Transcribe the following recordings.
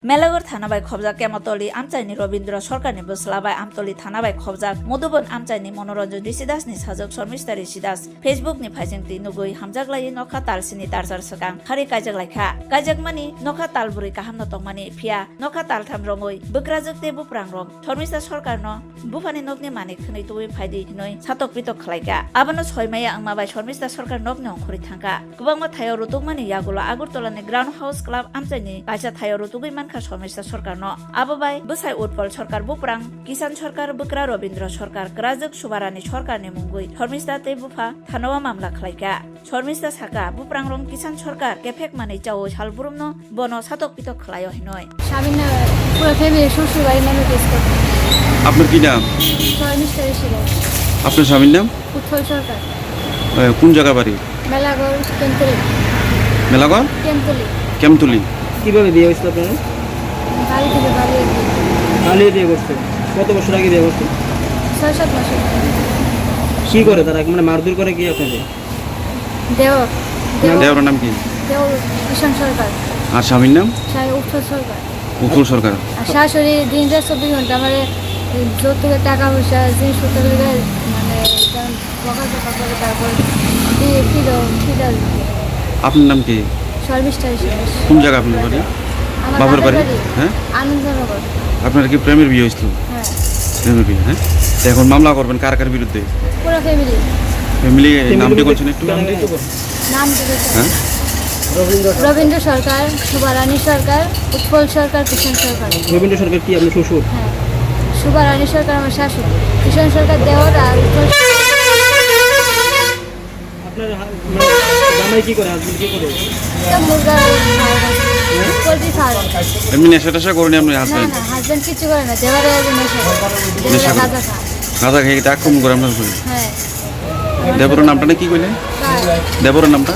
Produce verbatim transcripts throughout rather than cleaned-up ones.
Melagor thana bai khobjak Kemotoli amchaini Robindra Sarkarni bwsla bai Amtoli thana bai khobjak Modubon amchaini Monoranjan Rishi Das ni sajwk Sharmista Rishi Das Facebook ni phaijingtwi nugwi hamjaklaiwi nokha talsini darjar swkang hari kaijak laikha. Kaijakmani nokha talbrwi kahamno tongmani, phiya nokha taltham romwi bwkrajwk tei buprangrok Sharmista Sarkarno buphani nokni manwi khwnwi tubui phaidi hinwi satok pitok khlaikha. Abono soi maya wngma bai Sharmista Sarkar nokni ongkhorwi thangkha. Kwbangma thaio rutukmani yagulo Agartala ni Ground House Club amchaini kaisa thaio rutugwi mankha Sharmista Sarkarno. Abo bai bwsai Utpal Sarkar, buprang Kisan Sarkar, bwkra Robindra Sarkar, kwrajwk Subarani Sarkarni mungwi Sharmista tei bupha thanao mamla khlaikha. Sharmista sakha, buprangrok Kisan Sarkar kephek manwi chaui salbrumno bono satok pitok khlaio hinwi. স্বামীর নামে পুরো ফ্যামিলি শ্বশুর বাড়ির নামে কেস করতে। আপনার কি নাম? শর্মিষ্ঠা ঋষি দাস। আপনার স্বামীর নাম? উৎপল সরকার। এ, কোন জায়গা বাড়ি? মেলাগড়, কেমতলি। মেলাগড়? কেমতলি। কেমতলি। কিভাবে বিয়ে হয়েছিল আপনাদের? বাড়ি থেকে পালিয়ে বিয়ে। পালিয়ে বিয়ে করছে। কত বছর আগে বিয়ে করছে? ছয় সাত মাস হলো। কি করে তারা? মানে মারধর করে কি আপনাদের? দেওর। নাম? দেওর। দেওরের নাম কি? দেওর কিষাণ সরকার। আর স্বামীর নাম? স্বামী উৎপল সরকার। উৎপল সরকার। আর শাশুড়ি দিন রাত চব্বিশ ঘন্টা আমার যৌতুকের টাকা পয়সা, জিনিসপত্র লইয়া মানে এটা বকাঝকা করে, তারপর দিয়ে ফিরো, ফিরো। আপনার নাম কি? শর্মিষ্ঠা ঋষি দাস। কোন জায়গা আপনার বাড়ি? আমার বাপের বাপের বাড়ি? বাড়ি হ্যাঁ? আনন্দনগর। আপনার কি প্রেমের বিয়ে হয়েছিল? হ্যাঁ। প্রেমের বিয়ে, হ্যাঁ? তো এখন মামলা করবেন কার কার বিরুদ্ধে? পুরো ফ্যামিলি। ফ্যামিলি নাম ডেকে বলছেন একটু? নাম ডেকে বল। নাম ডেকে বল। হ্যাঁ? রবীন্দ্র সরকার, শুভারানী সরকার, উৎপল সরকার, কিষাণ সরকার। রবীন্দ্র সরকার কি আপনার শ্বশুর? হ্যাঁ। শুভারানী সরকার আমার শাশুড়ি। কিষাণ সরকার দেওর আর উৎপল সরকার আপনার হা-, মানে, জামাই কি করে, হাজবেন্ড কি করে? একটা মুরগা ফার্ম আছে, পোল্ট্রি ফার্ম। এমনি নেশা টেশা করেনি আপনার না, হাজবেন্ড? না, হাজবেন্ড কিচ্ছু করে না, দেওরে নেশা করে। দেওরে নেশা করে? গাঁজা খায়। গাঁজা খেয়ে এটা আক্রমণ করে আপনার উপরে? হ্যাঁ। দেবরের নামটা না কি কইলে? কার? দেবরের নামটা?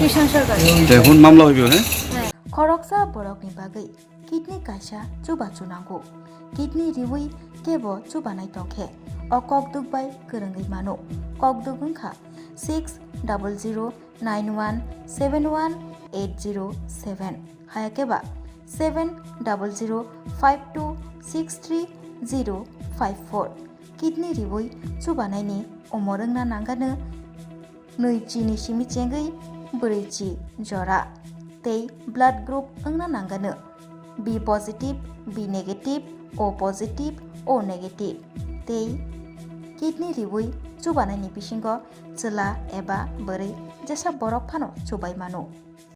কিষাণ সরকার। তো এখন মামলা হইব, হ্যাঁ? হ্যাঁ। Khoroksa borokni bagwi kidney kaisa chubachu nango. Kidney riwi kebo chubanai tongkhe, o kokduk bai kwrwngwi mano. Kokduk wngkha six double zero nine one seven one eight zero seven, hayakhe ba seven double zero five two six three zero five four. Kidney riwi chubanaini umor wngna nangano nwi chini simi chengwi brwi chi jora tei blood group wngna nangano B positive, B negative, O positive, O negative. Tei kidney riwi chubanaini bisingo chwla eba bwrwi jesa borok phano chubai mano.